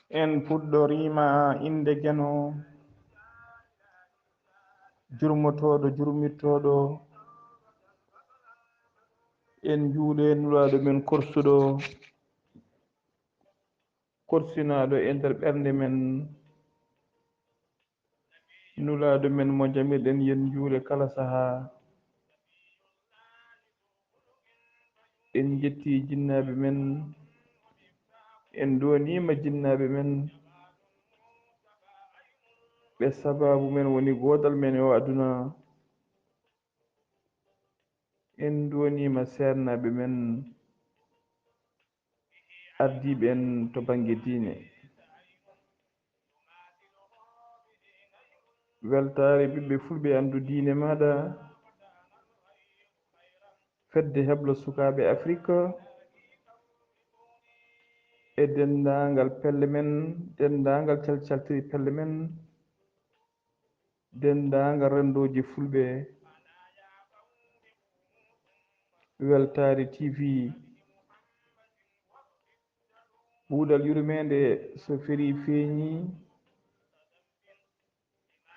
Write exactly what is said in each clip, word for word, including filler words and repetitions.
En puɗɗoriima innde Geno, jurmotooɗo, jurmittooɗo. En njuulee nulaaɗo men korsuɗo, korsinaaɗo e nder ɓernde men, nulaaɗo men mo njamirɗen yen njuule kala sahaa. En njettii jinnaaɓe men, en ndooniima jinnaaɓe men, ɓe sabaabu men woni goodal men e oo aduna. En ndooniima seernaaɓe men, ardiiɓe en to bannge diine. Weltaare ɓiɓɓe fulɓe anndu diine maaɗa, fedde heblo sukaaɓe Afrik, e denndaangal pelle men, denndaangal calcaltiri pelle men, denndaangal renndooji fulɓe. Weltaare T V, buuɗal yurmeende so ferii feeñii,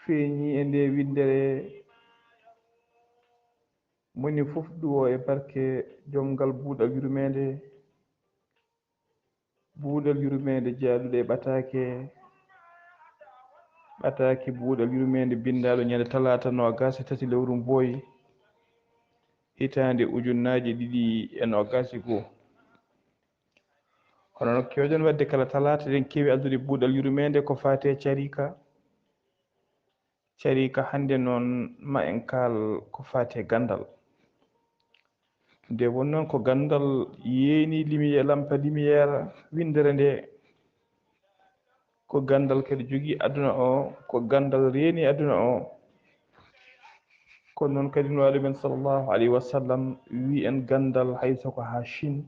feeñii e nde winndere. Moni fof ɗuwo e barke jom ngal buuɗal yurmeende. Buuɗal yurmeende jaaduɗo e ɓataake, ɓataake buuɗal yurmeende binndaaɗo ñande talaata noogaas e tati lewru Mboy, hitaande ujunnaaje ɗiɗi e noogaas e goo. Kono no keewɗen waɗde kala talaata, eɗen keewi addude buuɗal yurmeende ko faati e carika. Carika hannde noon, ma en kaal ko faati e ganndal. Nde won noon ko ganndal yeeni lumière, lampa lumière winndere nde. Ko ganndal kadi jogii aduna o, ko ganndal reeni aduna o. Ko noon kadi Nulaaɗo men sallallahu alayhi wa sallam wii en ganndal hay so ko haa Chine,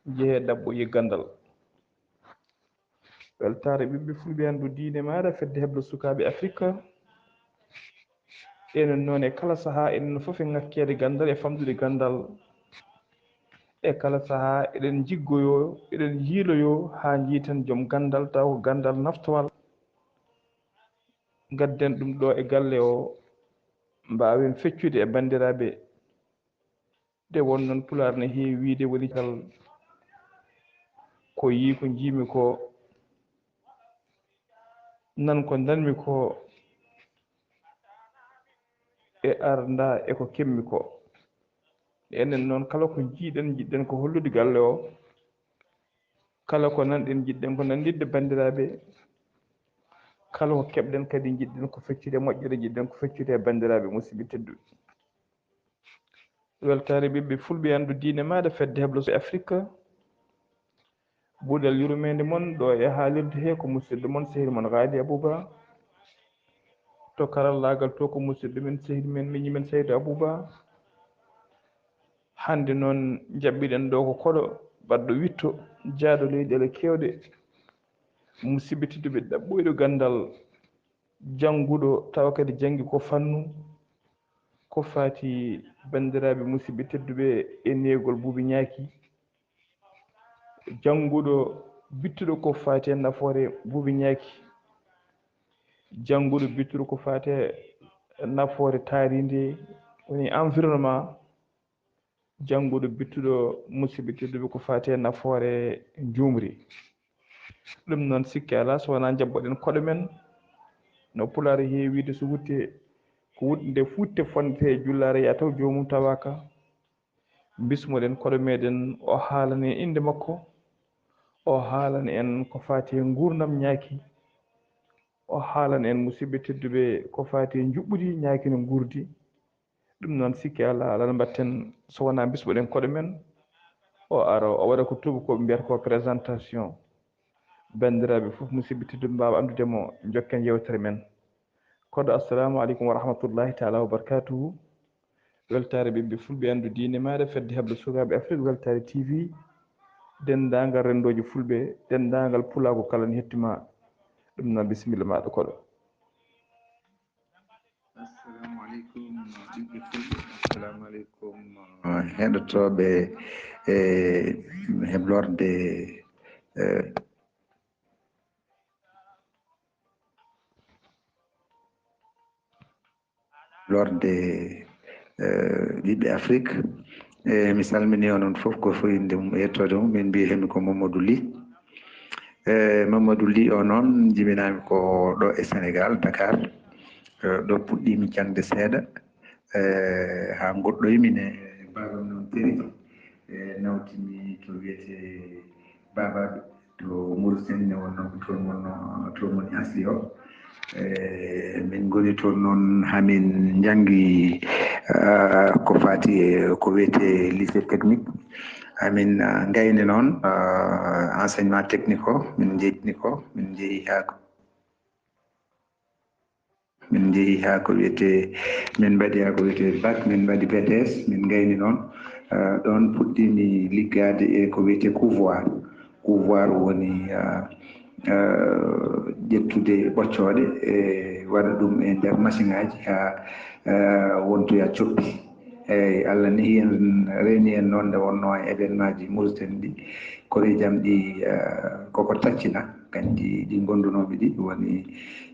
njehee ɗaɓɓoyee ganndal. Weltaare ɓiɓɓe fulɓe anndu diine maaɗa, fedde heblo sukaaɓe Afrik. Enen noon e kala sahaa, enen fof e ŋakkeede ganndal e famɗude ganndal. E kala sahaa eɗen njiggoyoo, eɗen njiiloyoo haa njiiten jom ganndal, tawa ko ganndal naftowal. Ngadden ɗum ɗo e galle o, mbaawen feccude e banndiraaɓe. Nde won noon Pulaar ne heewi wiyde woni kal ko yii ko njiimi ko, nan ko ndanmi ko, e arda e ko kemmi ko. Enen noon kala ko njiiɗen, njiɗɗen ko hollude galle o, kala ko nanɗen, njiɗɗen ko nanndinde banndiraaɓe, kala ko keɓɗen kadi, njiɗɗen ko feccude moƴƴere, njiɗɗen ko feccude e banndiraaɓe musidɓe tedduɓe. Weltaare ɓiɓɓe fulɓe anndu diine maaɗa, fedde heblo so Afrik. Buuɗal yurmeende mon ɗo e haalirde he ko musidɗo mon, sehil mon Gaali Abuba. To karallaagal to ko musidɗo men, sehil men, miñi men Saydu Abuba. Hannde noon njaɓɓiɗen ɗo ko koɗo baɗɗo witto, jaaɗo leyɗeele keewɗe, musidɓe tedduɓe ɗaɓɓoyɗo ganndal, jannguɗo tawa kadi janngi ko fannu, ko faati banndiraaɓe musidɓe tedduɓe e neegol buubi ñaaki, jannguɗo bittuɗo ko faati e nafoore buubi ñaaki, jannguɗo bittuɗo ko faati e nafoore taarinde, woni environnement, jannguɗo bittuɗo musidɓe tedduɓe ko faati e nafoore njuumri. Ɗum noon sikke alaa so wonaa njaɓɓoɗen koɗo men, no Pulaar heewi wiyde so wutte ko wut-, nde futte fondete e jullaare yaa taw joomum tawaaka. Bismoɗen koɗo meɗen, o haalana en innde makko, o haalana en ko faati e nguurndam ñaaki, o haalana en musidɓe tedduɓe ko faati e njuɓɓudi ñaaki no nguurdi. Ɗum noon sikke alaa, alaa no mbaɗten so wonaa bismoɗen koɗo men, o ara, o waɗa ko tuubakooɓe mbiyata ko présentation. Banndiraaɓe fof, musidɓe tedduɓe mbaawa anndude mo, njokken yeewtere men. Koɗo, assalamu aleykum wa rahmatullahi taala wa barakatuhu. Weltaare ɓiɓɓe fulɓe anndu diine maaɗa, fedde heblo sukaaɓe Afrik, Weltaare T V, denndaangal renndooji fulɓe, denndaangal pulaagu kala ne hetti ma. Ɗum noon, bisimilla maaɗa koɗo. Assalamu aleykum, ɓiɓɓe fulɓe. Assalamu aleykum, heɗotooɓe e heblorde, eh, lorde ɓiɓɓe Afrik. E mi salmini onon fof ko fof innde mum e yettoode mum. Min mbiyi hemi ko Mamadou Ly. E Mamadou Ly o noon, jibinaami ko ɗo e Sénégal, Dakar. E ɗo puɗɗiimi jaŋde seeɗa. E haa ngoɗɗoymi ne, baabam noon Teri. E nawtimi to wiyetee Babaɓe to Mauritanie, ne wonnoo ko toon wonnoo, toon woni asli o. E min ngoni toon noon, hamin njanngi, ah, ko faati e ko wiyetee lycée technique. Hamin, ah, ngayni noon, ah, enseignement technique o, min njejjini ko, min njehi haa ko min njehi haa ko wiyetee, min mbaɗi haa ko wiyetee bac, min mbaɗi B T S, min ngayni noon. Eh, ɗoon puɗɗiimi liggaade e ko wiyetee couvoir. Couvoir woni, ah, eh, ƴettude ɓoccooɗe e waɗa ɗum e nder masiŋaaji haa, eh, wontoya coppi. Eeyi, Allah nehi en, reeni en noon nde wonnoo e événement ji Mauritanie ɗi, koreeji am ɗi, eh, koko taccina, kanji ɗi ngondunoomi ɗi, woni,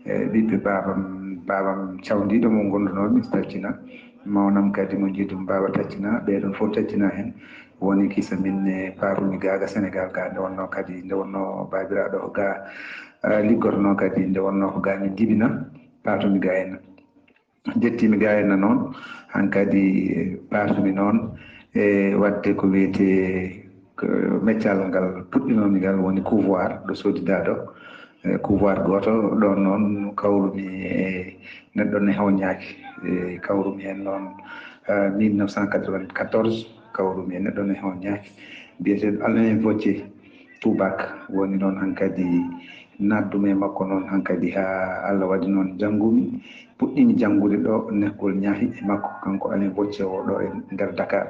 eh, ɓiɓɓe baabam, baabam cawndiiɗo mo ngondunoomi taccina, mawnam kadi mo njiidum baaba taccina, ɓee ɗoon fof taccina heen. Woni kisa min ne paatumi gaa ga Sénégal gaa, nde wonnoo kadi, nde wonnoo baabiraaɗo o gaa, eh, liggotonoo kadi, nde wonnoo ko gaa min njibina, paatumi gaa heen. Njettiimi gaa henna noon, hankadi paatumi noon e waɗde ko wiyetee ko meccal ngal puɗɗinoomi ngal, woni couvoir ɗo Sodida ɗo. E couvoir gooto ɗoon noon kawrumi e neɗɗo neho ñaaki. E kawrumi heen noon, eh, mille neuf cent quatre-vingt-quatorze, kawrumi e neɗɗo neho ñaaki, biyeteeɗo Alain Vautier. Tuubak woni noon hankadi naatdum e makko noon hankadi haa Allah waɗi noon janngumi. Puɗɗiimi janngude ɗo nehgol ñaahi e makko, kanko Alain Vautier o ɗo e nder Dakar.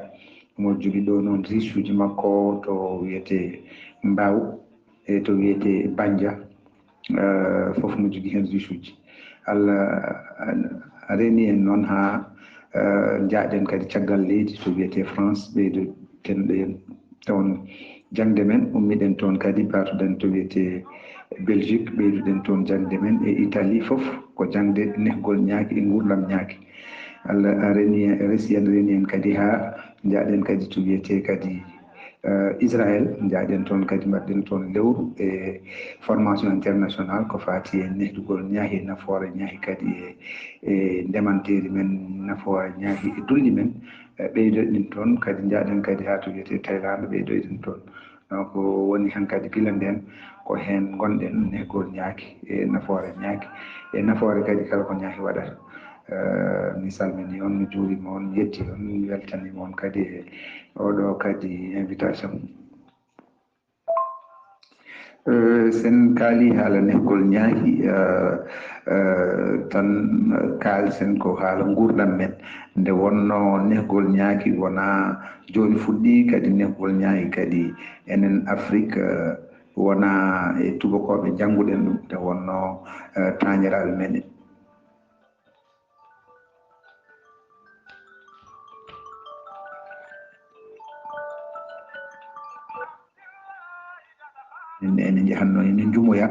Omo jogii ɗo noon riisuuji makko to wiyetee Mbaaw e to wiyetee Bannja. Eh, fof no jogii heen riisuuji. Allah, a, a reeni en noon haa, eh, njaaɗen kadi caggal leydi to wiyetee France, ɓeydoten ɗo en toon jaŋde men, ummiɗen toon kadi, paatuɗen to wiyetee Belgique, ɓeyduɗen toon jaŋde men e Italie, fof ko jaŋde nehgol ñaaki e nguurndam ñaaki. Allah a reeni en, resi en, reeni en kadi haa njaaɗen kadi to wiyetee kadi, eh, Israël, njaaɗen toon kadi, mbaɗɗen toon lewru e formation international ko faati e nehdugol ñaahi, nafoore ñaahi kadi e, e ndemanteeri men, nafoore ñaahi e dulli men. Eh, ɓeydoɗen toon kadi, njaaɗen kadi haa to wiyetee Thaïlande, ɓeydoɗen toon. Donc, woni hankadi gila ndeen ko heen ngonɗen, nehgol ñaaki e nafoore ñaaki e nafoore kadi kala ko ñaaki waɗata. Eh, mi salminii on, mi juuriima on, mi yettii on, mi weltaniima on kadi e oɗo kadi invitation. Eh, sen kaali haala nehgol ñaaki, eh, eh, tan, eh, kaalsen ko haala nguurndam men. Nde wonnoo nehgol ñaaki wonaa jooni fuɗɗii, kadi nehgol ñaaki kadi enen Afrik, eh, wonaa e tubakooɓe njannguɗen ɗum, nde wonnoo, eh, taaniraaɓe men. Min ene njahatnoo, ene njumoya,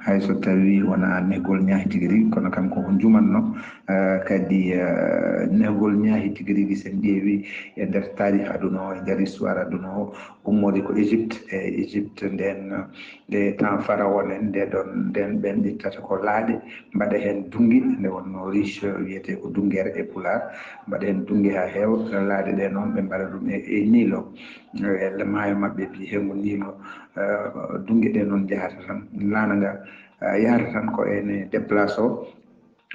hay so tawii wonaa nehgol ñaahi tigi rigi, kono kam koko njumatnoo. Eh, kadi, eh, nehgol ñaahi tigi rigi, sen ƴeewi e nder taarih aduna o, e nder histoire aduna o, ummorii ko Égypte. E Égypte ndeen, e temps pharaon en, nde ɗoon, ndeen ɓeen ittata ko laaɗe, mbaɗa heen dunnge, nde wonnoo riche, wiyetee ko dunngeere e Pulaar, mbaɗa heen dunnge haa heewa. Laaɗe ɗee noon, ɓe mbaɗa ɗum e, e Niil o, e maayo maɓɓe, mbiyi henngo Niil o. Eh, dunnge ɗee noon njahata tan, laana nga, eh, yahata tan ko ene déplacé o,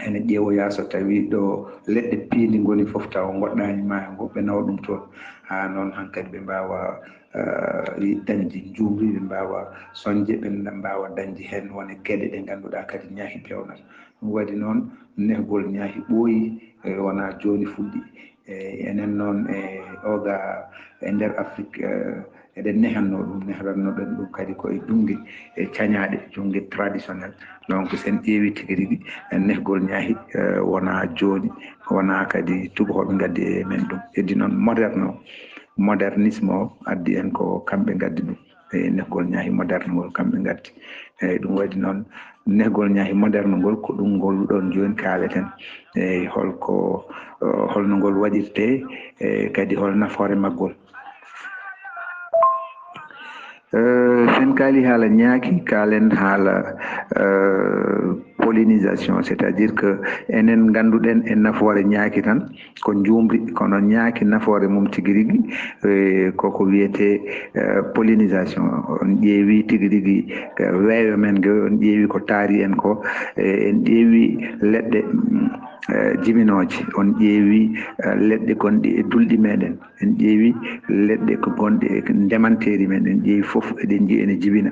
ene ƴeewoya so tawii ɗo leɗɗe piindi ngoni fof tawa ngoɗɗaani maayo ngo, ɓe nawa ɗum toon. Haa noon hankadi ɓe mbaawa, eh, dañde njuumri, ɓe mbaawa soñde, ɓe mbaawa dañde heen won e geɗe ɗe ngannduɗaa kadi ñaahi peewnata. Ɗum waɗi noon, nehgol ñaahi ɓooyi, eh, wonaa jooni fuɗɗi. E enen noon e oga e nder Afrik, eh, eɗen nehatnoo ɗum, nehatnoo ɗen ɗum kadi ko e dunnge e cañaaɗe, dunnge traditionnel. Donc, sen ƴeewi tigi rigi, en nehgol ñaahi, eh, wonaa jooni, wonaa kadi tubakooɓe ngaddi e men ɗum. Heddi noon moderne o, modernisme o addi en ko kamɓe ngaddi ɗum. E nehgol ñaahi moderne ngol kamɓe ngaddi. Eyyi, ɗum waɗi noon, Nehgol ñaaki moderne ngol, ko ɗum ngol ɗoon jooni kaaleten. Eyi, holko, holno ngol waɗirtee, e kadi hol nafoore maggol? Sen kaali haala ñaaki, kaalen haala pollinisation, c'est-à-dire que enen ngannduɗen e nafoore ñaaki tan ko njuumri, kono ñaaki nafoore mum tigi rigi, koko wiyetee pollinisation. On ƴeewi tigi rigi weeyo men ngo, on ƴeewi ko taari en ko, en ƴeewi leɗɗe jibinooje, on ƴeewi leɗɗe gonɗe e dulɗi meɗen, en ƴeewi leɗɗe ko gonɗe e ndemanteeri men, en ƴeewi fof eɗen njiya ene jibina.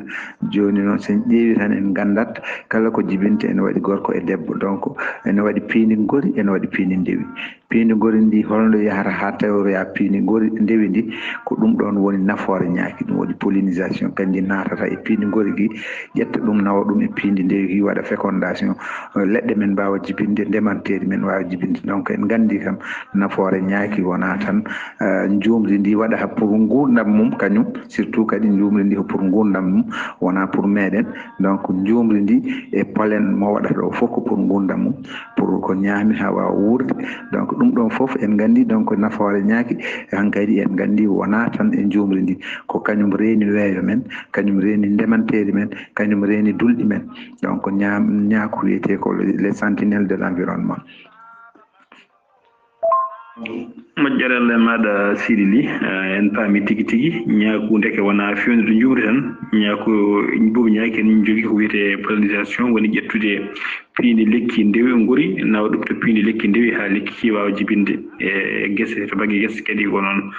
Jooni noon, so en ƴeewi tan, en nganndat kala ko jibinta ene waɗi gorko e debbo. Donc, ene waɗi piindi ngori, ene waɗi piindi ndewi. Piindi ngori ndi, holno yahata haa tawoya piindi ngori, ndewi ndi? Ko ɗum ɗoon woni nafoore ñaaki, ɗum waɗi pollinisation, kanji naatata e piindi ngori gi, ƴetta ɗum, nawa ɗum e piindi ndewi gi, waɗa fécondation. Leɗɗe men mbaawa jibinde, ndemanteeri men waawa jibinde. Donc, en nganndi kam nafoore ñaaki wonaa tan njuumri ndi waɗa pour nguurndam mum kañum, surtout kadi njuumri ndi ko pour nguurndam mum, wonaa pour meɗen. Donc, njuumri ndi e pollen mo waɗata ɗo fof ko pour nguurndam mum, pour ko ñaami haa waawa wuurde. Donc, ɗum ɗoon fof en nganndi, donc, nafoore ñaaki, hankadi en nganndi wonaa tan e njuumri ndi, ko kañum reeni weeyo men, kañum reeni ndemanteeri men, kañum reeni dulɗi men. Donc, ñaam-, ñaaku wiyetee ko les, les sentinelles de l'environnement. Moƴƴere Allah e maaɗa, Sidi Ly. Eh, en paami tigi tigi ñaaku ndeke wonaa feewnude njuumri tan. Ñaaku, buubi ñaaki en njogii ko wiyetee pollinisation, woni ƴettude piindi lekki ndewi ngori, nawa ɗum to piindi lekki ndewi haa lekki ki waawa jibinde e gese, to bannge gese kadi ko noon.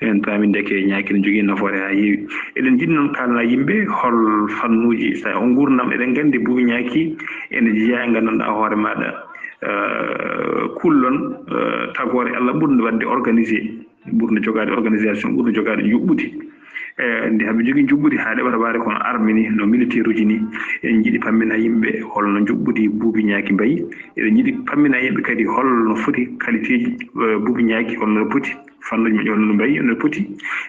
En paami ndeke ñaaki en njogii nafoore haa heewi. Eɗen njiɗi noon kaalana yimɓe hol fannuuji, so nguurndam, eɗen nganndi buubi ñaaki ene jeyaa e nganndanɗaa hoore maaɗa, eh, kullon, eh, tagoore Allah ɓurnde waɗde organisé, ɓurnde jogaade organisation, ɓurnde jogaade njuɓɓudi. Eh, nde haɓe njogii njuɓɓudi haa ɗeɓata waade kono arme ni, no militaire uji ni. Eɗen njiɗi pammina yimɓe holno njuɓɓudi buubi ñaaki mbayi. Eɗen njiɗi pammina yimɓe kadi holno foti qualité ji, eh, buubi ñaaki, holno poti, fannuuji majji holno mbayi, no poti.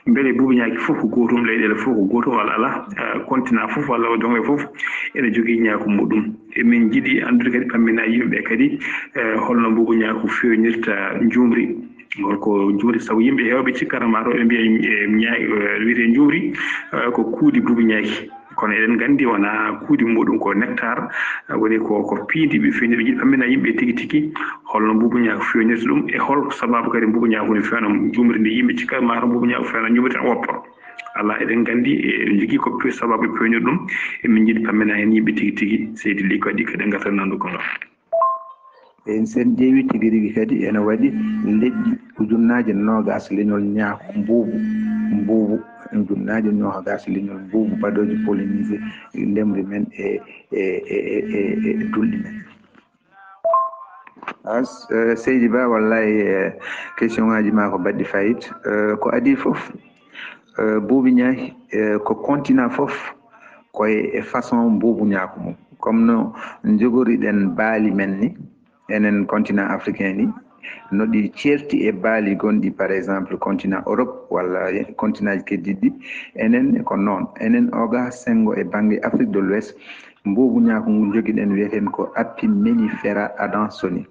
Mbele buubi ñaaki fof ko gootum, leyɗeele fof ko gootum, walla alaa? Eh, continent fof walla o doŋe fof ene jogii ñaaku muɗum. Emin njiɗi anndude kadi, pammina yimɓe kadi, eh, holno mbuubu ñaaku feewnirta njuumri. Holko njuumri? Sabu yimɓe heewɓe cikkata maa taw eɓe mbiya, eh, ñaa-, eh, wiyetee njuumri, eh, ko kuudi buubi ñaaki. Kono eɗen nganndi wonaa kuudi muɗum, ko nectar, eh, woni ko, ko piindi ɓe feewniri. Eɓe njiɗi pammina yimɓe tigi tigi holno mbuubu ñaaku feewnirta ɗum, e hol sababu kadi mbuubu ñaaku ne feewna njuumri ndi. Yimɓe cikkata maa taw mbuubu ñaaku feewna njuumri tan woppa. Alaa, eɗen nganndi, e, eɗen njogii ko pe-, sababu e peewnir ɗum. Emin njiɗi pammina heen yimɓe tigi tigi, seydi Ly, kadi, kadi en ngartat nanndugol ngal. En, so en ƴeewi tigi rigi kadi, ene waɗi leƴƴi ujunnaaje noogaas leñol ñaaku mbuubu, mbuubu, ujunnaaje noogaas leñol mbuubu baɗooji pollinisé ndemri men e, e, e dulɗi men. As-, eh, Seydi Ba, wallahi, eh, question ngaji ma ko baɗɗi fayida. Eh, ko adii fof, eh, buubi ñaaki, eh, ko continent fof, ko e, e façon mbuubu ñaaku mum. Comme no njogoriɗen baali men ni, enen continent africain ni, no ɗi ceerti e baali gonɗi, par exemple, continent Europe walla continent ji keddiɗi ɗi, enen ko noon. Enen oga senngo e bannge Afrique de l'Ouest, mbuubu ñaaku ngu njogiɗen wiyeten ko Apis mellifera adansoni.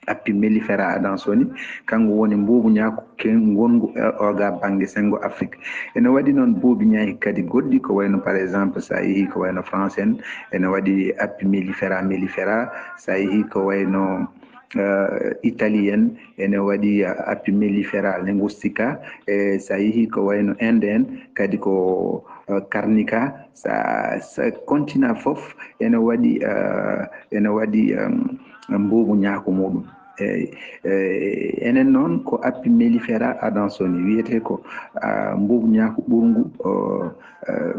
Apis mellifera adansoni, kanko woni mbuubu ñaaku ke-, ngongu e oga bannge senngo Afrique. Ene waɗi noon buubi ñaaki kadi goɗɗi, ko wayno, par exemple, so a yehii ko wayno France en, ene waɗi Apis mellifera mellifera, so a yehii ko wayno, eh, Italie en, ene waɗi, eh, Apis mellifera lingustica, e so a yehii ko wayno Inde en, kadi ko, eh, Carnica. Sa, sa continent fof ene waɗi, eh, ene waɗi, em, mbuubu ñaaku muɗum. Eyi, eh, enen noon ko Apis mellifera adansoni wiyetee ko, ah, mbuubu ñaaku ɓurngu, o, eh,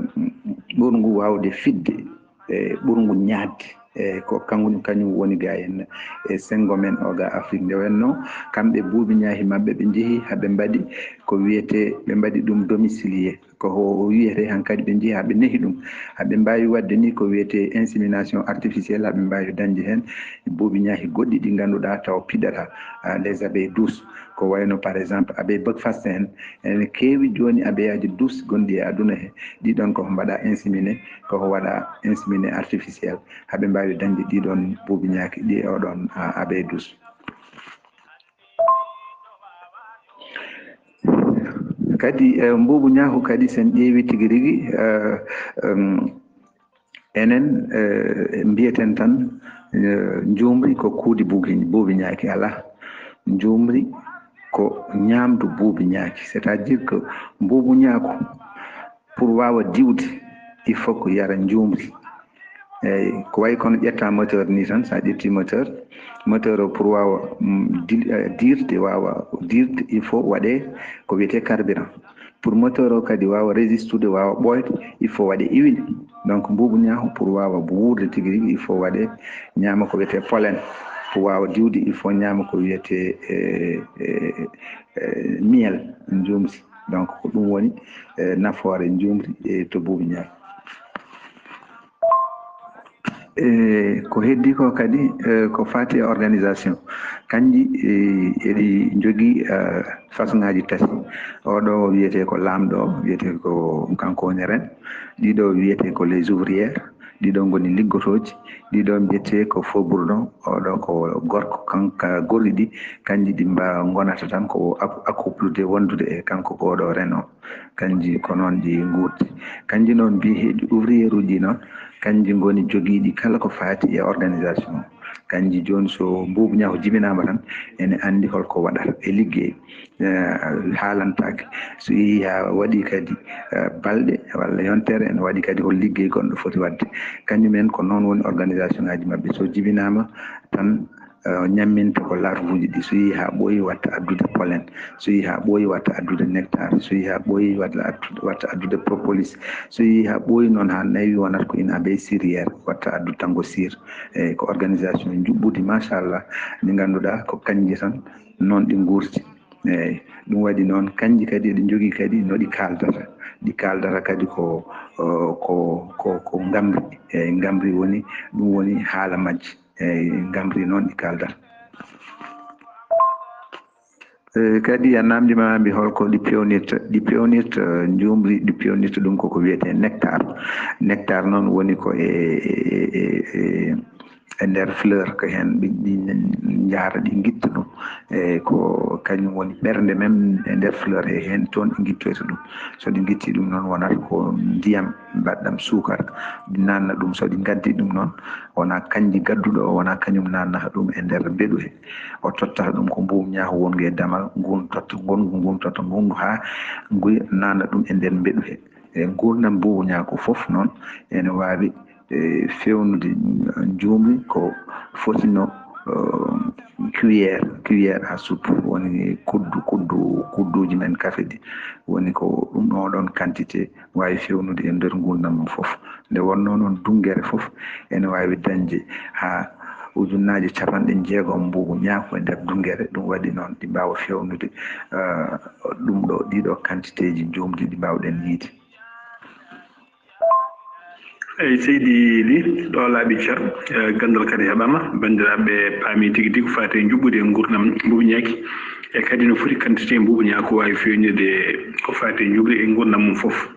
ɓurngu waawde fiɗde, e ɓurngu ñaatde. E ko kanko, kañum woni ga en e senngo men o ga Afrique. Nde wennoo, kamɓe buubi ñaaki maɓɓe, ɓe njehi haa ɓe mbaɗi ko wiyetee, ɓe mbaɗi ɗum domicilié. Ko o wiyetee hankadi, ɓe njehi haa ɓe nehi ɗum, haa ɓe mbaawi waɗde ni ko wiyetee insémination artificielle, haa ɓe mbaawi dañde heen buubi ñaaki goɗɗi ɗi ngannduɗaa taw piɗata, ah, les abeilles douces. Ko wayno, par exemple, abeille Buckfast en, ene keewi jooni abeillaaji douce gonɗi e aduna he. Ɗi ɗon ko mbaɗa inséminé, ko waɗa inséminé artificiel, haɓe mbaawi dañde ɗi ɗon buubi ñaaki, ɗi oɗon, ah, abeille douce. Kadi, eh, mbuubu ñaaku kadi, sen ƴeewi tigi rigi, eh, em, enen, eh, mbiyeten tan, eh, njuumri ko kuudi buugi-, buubi ñaaki, alaa. Njuumri ko ñaamdu buubi ñaaki, c'est-à-dire que mbuubu ñaaku, pour waawa diwde, il faut ko yara njuumri. Eyyi, ko wayi kono ƴetta moteur ni tan, so a ƴetti moteur, moteur o pour waawa, mm, dil-, eh, diirde, waawa diirde, il faut waɗe ko wiyetee carburant. Pour moteur o kadi waawa résistude, waawa ɓooyde, il faut waɗe huile. Donc, mbuubu ñaaku pour waawa wuurde tigi rigi, il faut waɗe ñaama ko wiyetee pollen. Pour waawa diwde, il faut ñaama ko wiyetee, eh, eh, eh, miel, njuumri. Donc, ko ɗum woni, eh, nafoore njuumri, eh, to mbuubu ñaaku. E ko heddi ko kadi, eh, ko faati e organisation. Kanji, eh, eɗi njogii, eh, façon ŋaaji tati. Oɗo wiyetee ko laamɗo, wiyetee ko kanko woni reine. Ɗiɗo wiyetee ko les ouvrières. Ɗiɗo ngoni liggotooji. Ɗiɗo mbiyetee ko faubourg ɗo. Oɗo ko gorko, kanka gorɗi ɗi, kanji ɗi mba-, ngonata tan ko ac-, accouplé wondude e kanko ko oɗo reine o. Kanji ko noon ɗi nguurdi. Kanji noon mbiyi heɗi ouvrier uji noon, kanji ngoni jogiiɗi kala ko faati e organisation. Kanji jooni so mbuubu ñaaku jibinaama tan, ene anndi holko waɗata e liggey. Eh, haalantaake. So yehi haa waɗi kadi, eh, balɗe walla yontere, ene waɗi kadi hol liggey gonɗo foti waɗde. Kañum en ko noon woni organisation ŋaaji maɓɓe. So jibinaama tan, eh, ñamminta ko larve uji ɗi. So yehi haa ɓooyi, watta addude pollen. So yehi haa ɓooyi, watta addude nectar. So yehi haa ɓooyi, watta addu-, watta addude propolis. So yehi haa ɓooyi noon haa nawi, wonata ko une abeille cirière, watta addu tango cire. Eyyi, ko organisation njuɓɓudi, machallah, ndi ngannduɗaa ko kanji tan noon ɗi nguurdi. Eyyi, ɗum waɗi noon, kanji kadi eɗi njogii kadi no ɗi kaaldata. Ɗi kaaldata kadi ko, eh, ko, ko, ko ngamri. Eyyi, ngamri woni, ɗum woni haala majji. Eyyi, ngamri noon ɗi kaaldata. Eh, kadi a namndi ma mbi holko ɗi peewnirta. Ɗi peewnirta, eh, njuumri, ɗi peewnirta ɗum koko wiyetee nectar. Nectar noon woni ko e, e, e, e, e nder fleur, ko heen ɓe, ɗi njahata, ɗi ngitta ɗum. E ko kañum woni ɓernde même e nder fleur he, heen toon ɗi ngittoyta ɗum. So ɗi ngitti ɗum noon, wonata ko ndiyam mbaɗɗam suukar, ɗi naatna ɗum. So ɗi ngaddi ɗum noon, wona kanji gadduɗo o, wona kañum naatnata ɗum e nder mbeɗu he. O tottata ɗum ko mbuubu ñaaku wongu e damal, ngun totta ngongu, ngun totta ngongu, haa nguya naatna ɗum e nder mbeɗu he. E nguurndam mbuubu ñaaku fof noon ene waawi, e, feewnude njuumri ko foti no, eh, cuillère, cuillère à soupe, woni kuddu, kuddu, kudduuji men kafe ɗi. Woni ko ɗum ɗo ɗon quantité waawi feewnude e nder nguurndam mum fof. Nde wonnoo noon, dunngere fof ene waawi dañde haa ujunnaaje capanɗe jeegom mbuubu ñaaku e nder dunngere. Ɗum waɗi noon, ɗi mbaawa feewnude, eh, ɗum ɗo, ɗii ɗo quantité ji njuumri ɗi mbaawɗen yiyde. Eyi, seydi Ly, ɗo laaɓi cer, eh, ganndal kadi heɓaama, banndiraaɓe paami tigi tigi ko faati e njuɓɓudi e nguurndam mbuubu ñaaki, e kadi no foti quantité mbuubu ñaaku waawi feeñnude ko faati e njuɓɓudi e nguurndam mum fof.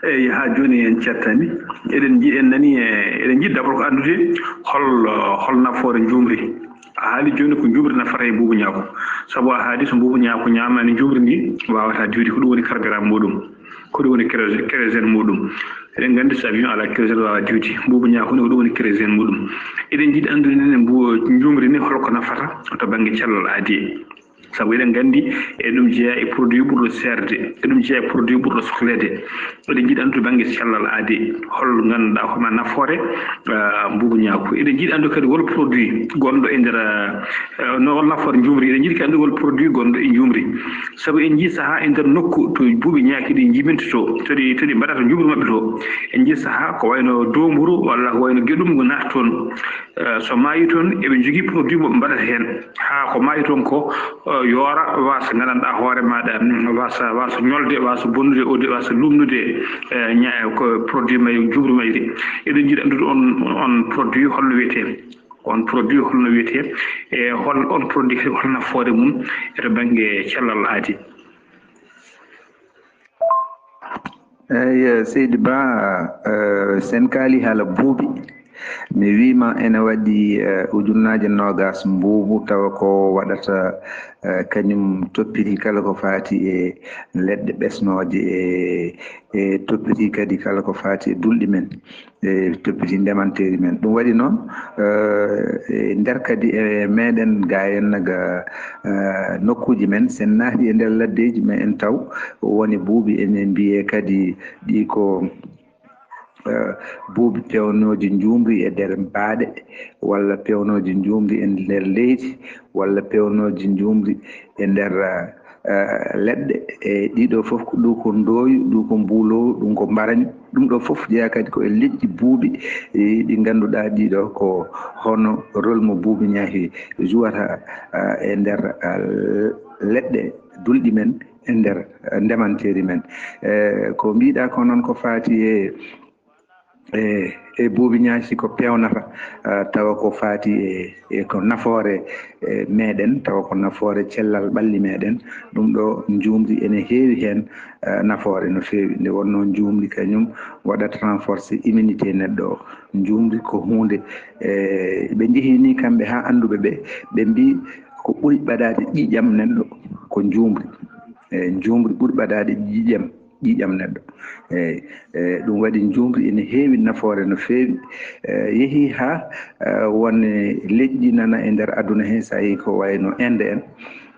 Eyi, haa jooni en cettaani. Eɗen nji-, en nani, eh, eɗen njiɗi d'abord ko anndude hol, hol nafoore njuumri. A haali jooni ko njuumri nafata e mbuubu ñaaku. Sabu a haali so mbuubu ñaaku ñaamaani njuumri ndi, waawataa diwde. Ko ɗum woni carburant muuɗum. Ko ɗum woni kérosène, kérosène muuɗum. Eɗen nganndi so avion alaa kérosène waawaa diwde. Mbuubu ñaaku ne ko ɗum woni kérosène muuɗum. Eɗen njiɗi anndude ne mbu-, njuumri ndi holko nafata to bannge cellal aadee. Sabu eɗen nganndi eɗum jeyaa e produit ɓurɗo seerde, eɗum jeyaa e produit ɓurɗo sohleede. Eɗen njiɗi anndude bannge cellal aadee, hol ngannduɗaa hono nafoore, ah, mbuubu ñaaku. Eɗen njiɗi anndude kadi hol produit gonɗo e nder, ah, no hol nafoore njuumri. Eɗen njiɗi kadi anndude hol produit gonɗo e njuumri. Sabu en njii sahaa e nder nokku to buubi ñaaki ɗi njibinta to, to ɗi, to ɗi mbaɗata njuumri maɓɓe to. En njii sahaa ko wayno doomburu walla ko wayno geɗum ngo naata toon. Eh, so maayi toon, eɓe njogii produit mo ɓe mbaɗata heen. Haa ko maayi toon ko, eh, yoora, waasa nganndanɗaa hoore maaɗa, mm, waasa, waasa ñolde, waasa bonnude, ode, waasa lumnude, eh, ña-, ko produit may, njuumri mayri. Eɗen njiɗi anndude on, on produit holno wiyetee. On produit holno wiyetee, e hol on produit hol nafoore mum e to bannge cellal aadi? Eyi, seydi Ba, eh, sen kaali haala buubi. Mi wiima ene waɗi, eh, ujunnaaje noogas mbuubu tawa ko waɗata, eh, kañum toppiti kala ko faati e leɗɗe ɓesnooje, e, e toppiti kadi kala ko faati e dulɗi men, e toppiti ndemanteeri men. Ɗum waɗi noon, eh, e nder kadi e meɗen ga en ga, eh, nokkuuji men, sen naati e nder laddeeji men en taw woni buubi ene mbiyee kadi ɗi ko, eh, buubi pewnooji njuumri e nder baaɗe, walla pewnooji njuumri e nder leydi, walla pewnooji njuumri e nder, eh, leɗɗe. E ɗiɗo fof ko, ɗum ko ndooyu, ɗum ko mbuuloowu, ɗum ko mbarañu. Ɗum ɗo fof jeyaa kadi ko e leƴƴi buubi, eh, ɗi ngannduɗaa ɗiɗo ko hono rôle mo buubi ñaahi jouata, eh, e nder, eh, leɗɗe dulɗi men, e nder, eh, ndemanteeri men. Eh, ko mbiɗa ko noon ko faati e, e, e buubi ñaahi ko pewnata, eh, tawa ko faati e, e ko nafoore, eh, meɗen, tawa ko nafoore cellal ɓalli meɗen. Ɗum ɗo njuumri ene heewi heen, eh, nafoore no feewi. Nde wonnoo njuumri kañum waɗat renforcer immunité neɗɗo o. Njuumri ko huunde, eh, ɓe njehii ni kamɓe haa annduɓe ɓe, ɓe mbii ko ɓuri ɓadaade ƴiiƴam neɗɗo ko njuumri. Eh, njuumri ɓuri ɓadaade ƴiiƴam, ƴiiƴam neɗɗo. Eyi, e, ɗum waɗi njuumri ene heewi nafoore no feewi. E, yehii haa, e, won leƴƴi nana e nder aduna hee, so a yii ko wayno Inde en,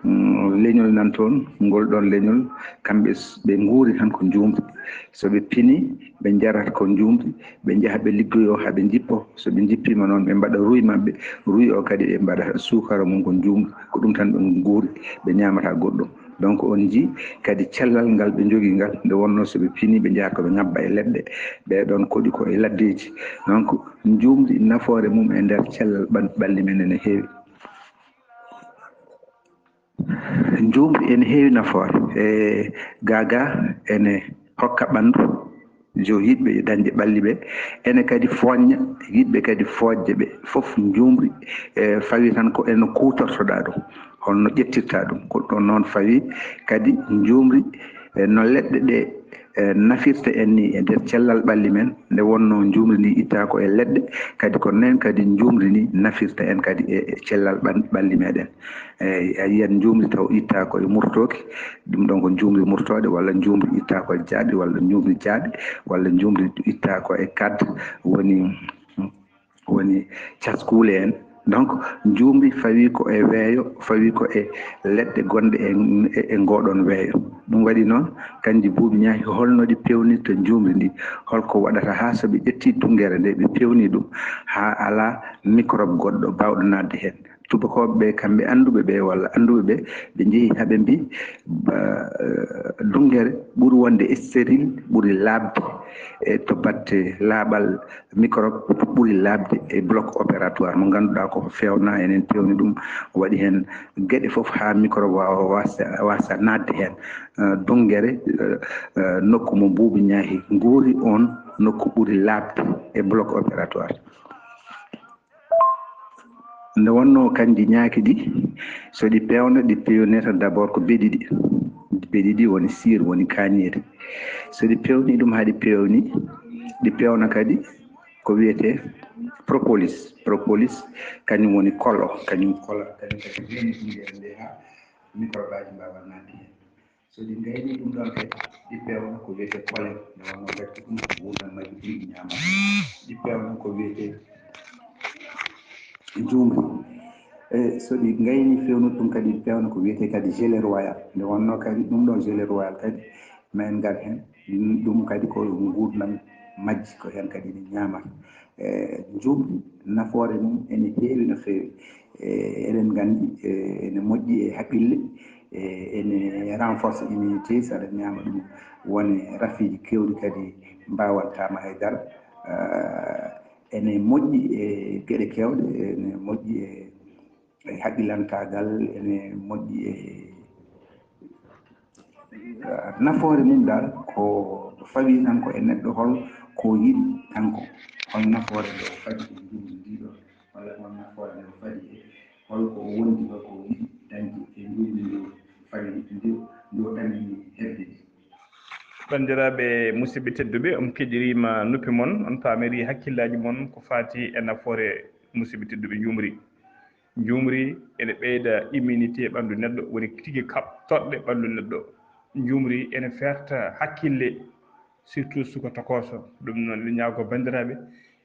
mm, leñol nan toon, ngol ɗoon leñol, kamɓe s-, ɓe nguuri tan ko njuumri. So ɓe pinii, ɓe njarat ko njuumri, ɓe njaha ɓe liggoyoo haa ɓe njippo. So ɓe njippiima noon, ɓe mbaɗa ruy maɓɓe, ruy o kadi ɓe mbaɗa suukara mum ko njuumri, ko ɗum tan ɓe nguuri, ɓe ñaamata goɗɗum. Donc, on njii kadi cellal ngal ɓe njogii ngal, nde wonnoo so ɓe pinii, ɓe njaha ko ɓe ŋabba e leɗɗe, ɓee ɗoon koɗi ko e laddeeji. Donc, njuumri nafoore mum e nder cellal ɓan-, ɓalli men ene heewi. Njuumri ene heewi nafoore. E, gaa gaa ene hokka ɓanndu jo yiɗɓe dañde ɓalli ɓe, ene kadi fooñña yiɗɓe kadi fooƴde ɓe. Fof njuumri, e, fawi tan ko eno kuutortoɗaa ɗum, holno ƴettirta ɗum. Ko ɗum noon fawi kadi njuumri, e, no leɗɗe ɗe, e, nafirta en ni e nder cellal ɓalli men, nde wonnoo njuumri ndi itta ko e leɗɗe, kadi ko noon kadi njuumri ndi nafirta en kadi e, e cellal ɓan-, ɓalli meɗen. Eyi, a yiyat njuumri taw itta ko e murtooki, ɗum ɗon ko njuumri murtooɗe, walla njuumri itta ko e jaaɓi, walla njuumri jaaɓi, walla njuumri itta ko e kad, woni, woni caskuule en. Donc, njuumri fawi ko e weeyo, fawi ko e leɗɗe gonɗe e, e, e ngoɗon weeyo. Ɗum waɗi noon, kanji buubi ñaahi holno ɗi pewnirta njuumri ndi, holko waɗata haa so ɓe ƴetti dungere nde, ɓe pewni ɗum haa alaa microbe goɗɗo baawɗo naatde heen. Tubakooɓe ɓe, kamɓe annduɓe ɓe, walla annduɓe ɓe, ɓe njehi haa ɓe mbii, ba, eh, dungere ɓuri wonde stérile, ɓuri laaɓde, e to batte laaɓal microbe ɓuri laaɓde e bloc opératoire mo ngannduɗaa ko feewna, enen pewni ɗum, waɗi heen geɗe fof haa microbe waawa wasa, wasa naatde heen. Eh, dungere, eh, eh, nokku mo buubi ñaahi nguuri, on nokku ɓuri laaɓde e bloc opératoire. Nde wonnoo kanji ñaaki ɗi, so ɗi peewna, ɗi peewnirta d'abord ko beɗi ɗi. Beɗi ɗi woni cire, woni kañiri. So ɗi peewni ɗum haa ɗi peewni, ɗi peewna kadi ko wiyetee propolis. Propolis, kañum woni kolo, kañum kola, kañum kadi reeni ɗum nde haa microbe aji mbaawa naatde heen. So ɗi ngayni ɗum ɗon kadi, ɗi peewna ko wiyetee pollen, nde wonnoo kadi ko ɗum nguurndam majji ɓuri ɗi ñaamata. Ɗi peewna ko wiyetee njuumri. E so ɗi ngayni feewnude ɗum kadi, ɗi peewna ko wiyetee kadi gelée royale. Nde wonnoo kadi ɗum ɗo gelée royale kadi, ma en ngar heen, ɗum kadi ko nguurndam majji, ko heen kadi ɗi ñaamata. E njuumri, nafoore mum ene heewi no feewi. E eɗen nganndi, e ene moƴƴi e haqqille, e ene renforce immunité, so aɗa ñaama ɗum, won e rafiiji keewɗi kadi mbaawantaa ma hay dara. Ah, ene moƴƴi e geɗe keewɗe, ene moƴƴi e, e haqqilantaagal, ene moƴƴi e, ah, nafoore mum dal ko fawi tan ko e neɗɗo, hol ko yiɗi kanko, hol nafoore nde o fawi e njuumri ndi ɗo, walla hol nafoore wondi ko woni dañde e nduuɓi ndu fayde ndu ndu ɗamini hedde. Banndiraaɓe musidɓe tedduɓe, on keɗiriima noppi mon, on paamiri hakkillaaji mon ko faati e nafoore musidɓe tedduɓe njuumri. Njuumri ene ɓeyda immunité ɓanndu neɗɗo, woni tigi kaɓ toɗɗe ɓanndu neɗɗo. Njuumri ene feerta hakkille, surtout suka tokooso. Ɗum noon, eɗen ñaago banndiraaɓe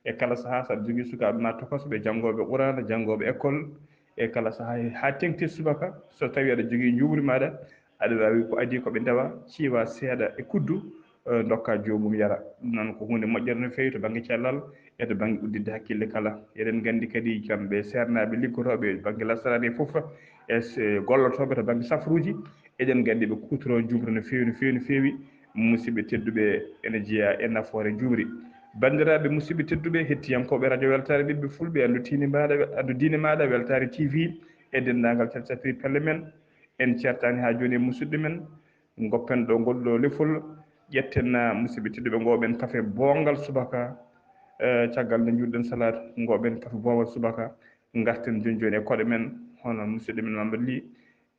e kala sahaa, so aɗa jogii sukaaɓe ma tokooso, ɓe janngooɓe Quraana, janngooɓe école, e kala sahaa haa teŋti subaka, so tawii aɗa jogii njuumri maaɗa, aɗa waawi ko adii ko ɓe ndewa, ciiwa seeɗa e kuddu, eh, ndokka joomum yara. Ɗum noon ko huunde moƴƴere no feewi to bannge cellal e to bannge udditde hakkille kala. Eɗen nganndi kadi kamɓe seernaaɓe liggotooɓe bannge lasaraade e fof, e s-, gollotooɓe to bannge safruuji, eɗen nganndi ɓe kuutoroo njuumri no feewi, no feewi, no feewi. Musidɓe tedduɓe, ene jeyaa e nafoore njuumri. Banndiraaɓe musidɓe tedduɓe, hettiyankooɓe radio Weltaare Ɓiɓɓe Fulɓe, Anndu diine maaɗa, Anndu diine maaɗa, Weltaare T V, e denndaangal caɗ-, caɗtiri pelle men, en ceertaani haa jooni e musidɗo men, ngoppen ɗo ngol ɗo lefol, ƴetten, ah, musidɓe tedduɓe, ngoɓen kafe boongal subaka, eh, caggal nde njuurɗen salaatu, ngoɓen kafe boongal subaka, ngarten jooni jooni e koɗo men, hono musidɗo men Mamadou Ly,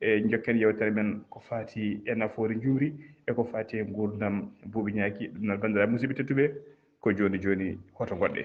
e njokken yewtere men ko faati e nafoore njuumri e ko faati e nguurndam buuɓi ñaaki. Ɗum noon, banndiraaɓe musidɓe tedduɓe, ko jooni jooni hoto ngoɗɗe.